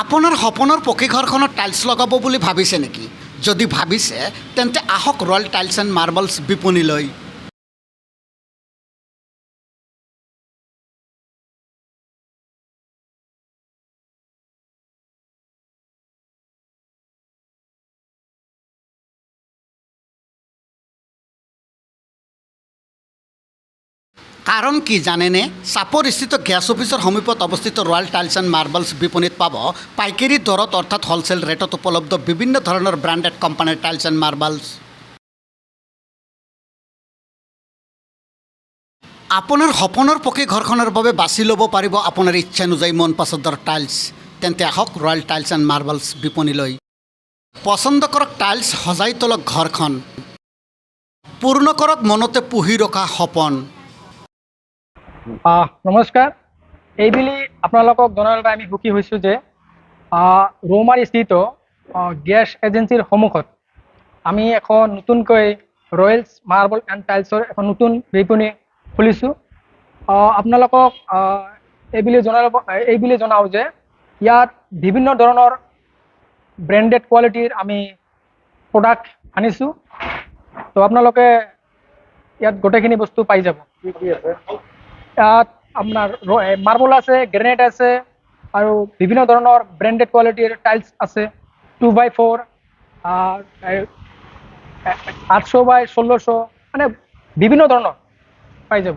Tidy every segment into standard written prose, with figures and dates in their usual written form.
আপোনাৰ সপোনৰ পকী ঘৰখনত টাইলছ লগাব বুলি ভাবিছে নেকি? যদি ভাবিছে, তেন্তে আহক ৰয়েল টাইলছ এণ্ড মাৰ্বলছ বিপণীলৈ। কাৰণ কি জানেনে? চাপৰস্থিত গেছ অফিচৰ সমীপত অৱস্থিত ৰয়েল টাইলছ এণ্ড মাৰ্বলছ বিপণীত পাব পাইকাৰী দৰত, অৰ্থাৎ হ'লচেল ৰেটত উপলব্ধ বিভিন্ন ধৰণৰ ব্ৰাণ্ডেড কোম্পানীৰ টাইলছ এণ্ড মাৰ্বলছ। আপোনাৰ সপোনৰ পকী ঘৰখনৰ বাবে বাছি ল'ব পাৰিব আপোনাৰ ইচ্ছানুযায়ী মন পচন্দৰ টাইলছ। তেন্তে আহক ৰয়েল টাইলছ এণ্ড মাৰ্বলছ বিপণীলৈ। পচন্দ কৰক টাইলছ, সজাই তোলক ঘৰখন, পূৰ্ণ কৰক মনতে পুহি ৰখা সপোন। নমস্কাৰ। এইবেলি আপোনালোকক জনাৰ বাবে আমি সুখী হৈছোঁ যে ৰৌমাৰী স্থিত গেছ এজেঞ্চিৰ সন্মুখত আমি এখন নতুনকৈ ৰয়েলছ মাৰ্বল এণ্ড টাইলছৰ এখন নতুন বিপণী খুলিছোঁ। আপোনালোকক এইবেলি জনাওঁ যে ইয়াত বিভিন্ন ধৰণৰ ব্ৰেণ্ডেড কোৱালিটিৰ আমি প্ৰডাক্ট আনিছোঁ। তো আপোনালোকে ইয়াত গোটেইখিনি বস্তু পাই যাব। ইয়াত আপোনাৰ মাৰ্বল আছে, গ্ৰেনাইট আছে আৰু বিভিন্ন ধৰণৰ ব্ৰেণ্ডেড কোৱালিটিৰ টাইলছ আছে। 2x4, 800 বাই 1600, মানে বিভিন্ন ধৰণৰ পাই যাব।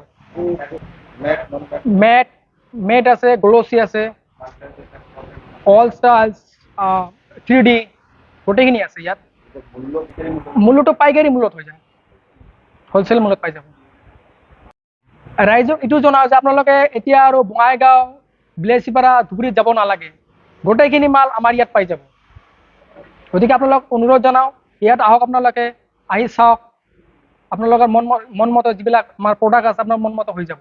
মেট মেট আছে, গ্ল'চি আছে, অল ষ্টাইলছ, 3D গোটেইখিনি আছে ইয়াত। মূল্যটো পাইকাৰী মূল্যত হৈ যায়, হ'লচেল মূল্যত পাই যাব। ৰাইজক এইটো জনাওঁ যে আপোনালোকে এতিয়া আৰু বঙাইগাঁও, বিলাচীপাৰা, ধুবুৰীত যাব নালাগে। গোটেইখিনি মাল আমাৰ ইয়াত পাই যাব। গতিকে আপোনালোক অনুৰোধ জনাওঁ, ইয়াত আহক, আপোনালোকে আহি চাওক। আপোনালোকৰ মন মতো যিবিলাক আমাৰ প্ৰডাক্ট আছে, আপোনাৰ মন মতো হৈ যাব।